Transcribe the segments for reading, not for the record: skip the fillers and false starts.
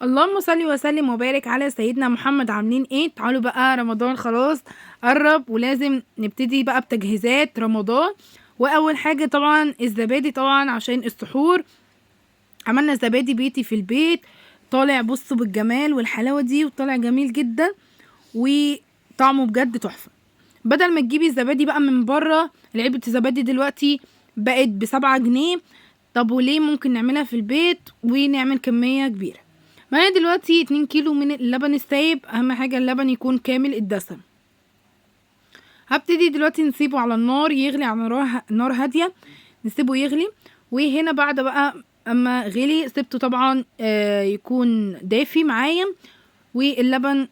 اللهم صل وسلم وبارك على سيدنا محمد. عاملين ايه؟ تعالوا بقى، رمضان خلاص قرب ولازم نبتدي بقى بتجهيزات رمضان. واول حاجة طبعا الزبادي، طبعا عشان السحور. عملنا زبادي بيتي في البيت، طالع بصوا بالجمال والحلاوة دي، وطالع جميل جدا وطعمه بجد تحفة. بدل ما تجيبي الزبادي بقى من بره، علبة الزبادي دلوقتي بقت ب7 جنيه. طب وليه؟ ممكن نعملها في البيت ونعمل كمية كبيرة. معايا دلوقتي 2 كيلو من اللبن السايب، اهم حاجة اللبن يكون كامل الدسم. هبتدي دلوقتي نسيبه على النار يغلي على نار هادية، نسيبه يغلي. وهنا بعد بقى اما غلي سبته طبعا يكون دافي معايا. واللبن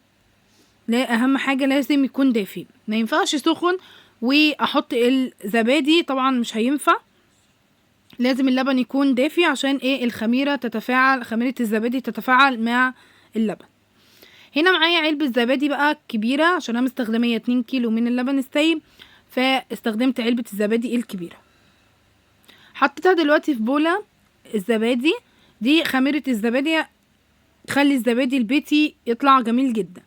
لا، اهم حاجة لازم يكون دافي، ما ينفعش سخن واحط الزبادي، طبعا مش هينفع. لازم اللبن يكون دافي عشان ايه؟ الخميرة تتفاعل، خميرة الزبادي تتفاعل مع اللبن. هنا معايا علبة زبادي بقى كبيرة عشان انا مستخدمية 2 كيلو من اللبن السايب، فاستخدمت علبة الزبادي الكبيرة. حطيتها دلوقتي في بولة الزبادي دي. خميرة الزبادي تخلي الزبادي البيتي يطلع جميل جدا.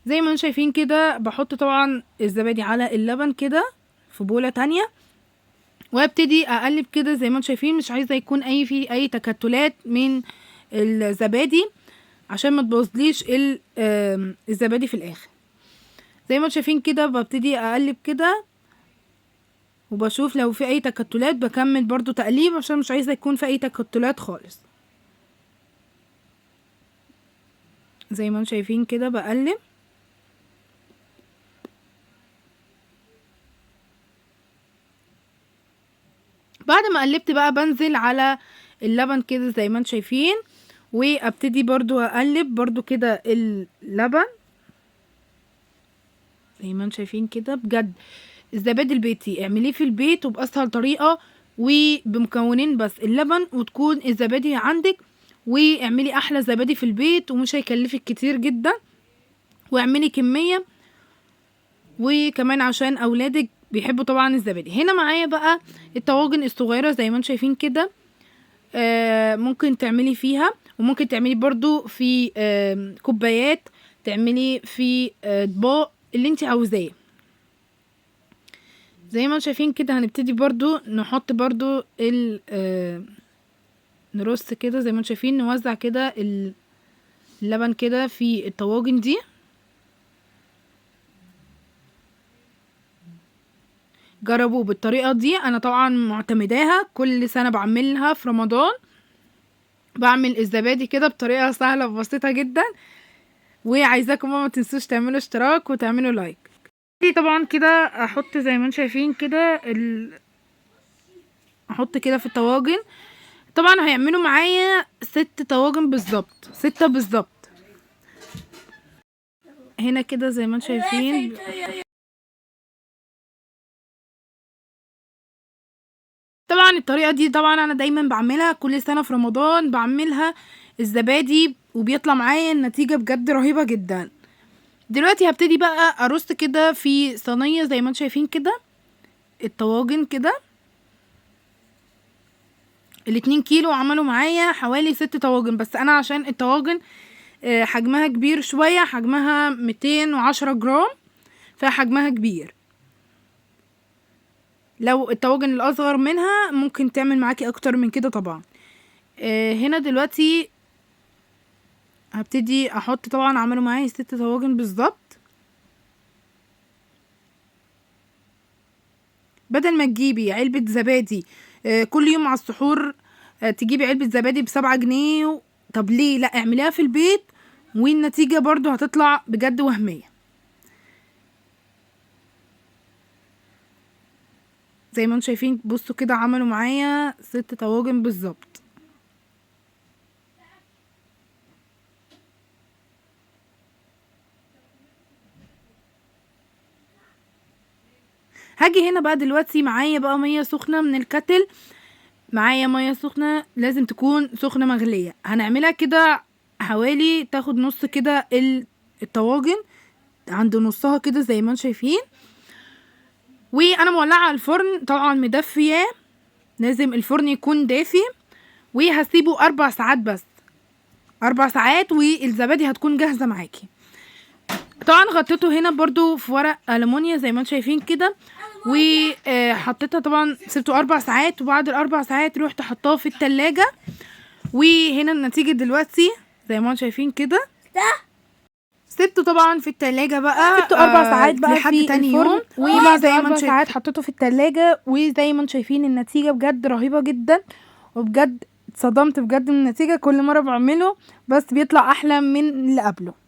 زي ما انتم شايفين كده بحط طبعا الزبادي على اللبن كده في بولة تانية، وابتدي اقلب كده زي ما انتم شايفين. مش عايزه يكون في اي تكتلات من الزبادي عشان ما تبوظليش الزبادي في الاخر. زي ما انتم شايفين كده ببتدي اقلب كده وبشوف لو في اي تكتلات، بكمل برضو تقليب عشان مش عايزه يكون في اي تكتلات خالص. زي ما انتم شايفين كده بقلب. بعد ما قلبت بقى بنزل على اللبن كده زي ما انتم شايفين، وابتدي برضو اقلب برضو كده اللبن زي ما انتم شايفين كده. بجد الزبادي البيتي اعمليه في البيت وباسهل طريقه وبمكونين بس، اللبن وتكون الزبادي عندك، واعملي احلى زبادي في البيت ومش هيكلفك كتير جدا، واعملي كمية، وكمان عشان اولادك بيحبوا طبعا الزبادي. هنا معايا بقى الطواجن الصغيرة زي ما انتم شايفين كده، ممكن تعملي فيها، وممكن تعملي برضو في كوبايات، تعملي في اطباق اللي انت عاوزاه. زي ما انتم شايفين كده هنبتدي برضو نحط برضو نرص كده زي ما انتم شايفين، نوزع كده اللبن كده في الطواجن دي. جربوه بالطريقة دي، انا طبعا معتمداها كل سنة بعملها في رمضان، بعمل الزبادي كده بطريقة سهلة وبسيطة جدا. وعايزاكم ما تنسوش تعملوا اشتراك وتعملوا لايك. دي طبعا كده احط زي ما انتم شايفين كده احط كده في الطواجن. طبعا هيعملوا معايا 6 طواجن بالظبط، 6 بالظبط. هنا كده زي ما انتم شايفين. طبعا الطريقة دي طبعا انا دايما بعملها كل سنة في رمضان، بعملها الزبادي وبيطلع معايا النتيجة بجد رهيبة جدا. دلوقتي هبتدي بقى ارص كده في صينية زي ما انتم شايفين كده الطواجن كده. الاتنين كيلو عملوا معايا حوالي 6 طواجن، بس انا عشان الطواجن حجمها كبير شوية، حجمها 210 جرام، فحجمها كبير. لو الطواجن الاصغر منها ممكن تعمل معاكي اكتر من كده طبعا. هنا دلوقتي هبتدي احط، طبعا عملوا معايا 6 طواجن بالظبط. بدل ما تجيبي علبة زبادي كل يوم على السحور، تجيبي علبة زبادي ب7 جنيه، طب ليه لا؟ اعمليها في البيت والنتيجة برضو هتطلع بجد وهمية. زي ما انتم شايفين بصوا كده عملوا معايا 6 طواجن بالظبط. هاجي هنا بقى دلوقتي معايا بقى مية سخنة من الكتل، معايا مية سخنة لازم تكون سخنة مغلية. هنعملها كده حوالي تاخد نص كده الطواجن، عند نصها كده زي ما انتم شايفين. وانا مولعه الفرن طبعا مدفياه، لازم الفرن يكون دافي، وهسيبه 4 ساعات بس. 4 ساعات والزبادي هتكون جاهزة معاكي. طبعا غطيته هنا برضو في ورق ألمونيا زي ما انتم شايفين كده، وحطيتها طبعا سبته 4 ساعات، وبعد ال4 ساعات روحت حطاه في التلاجة. وهنا النتيجة دلوقتي زي ما انتم شايفين كده. سبته طبعا في التلاجة بقى، سبته 4 ساعات بقى لحد في تاني الفرن، يوم. وبعد وزي ما 4 انتم شايفين ساعات حطيته في التلاجة، وزي ما انتم شايفين النتيجة بجد رهيبة جدا، وبجد اتصدمت بجد من النتيجة. كل مرة بعمله بس بيطلع احلى من اللي قبله.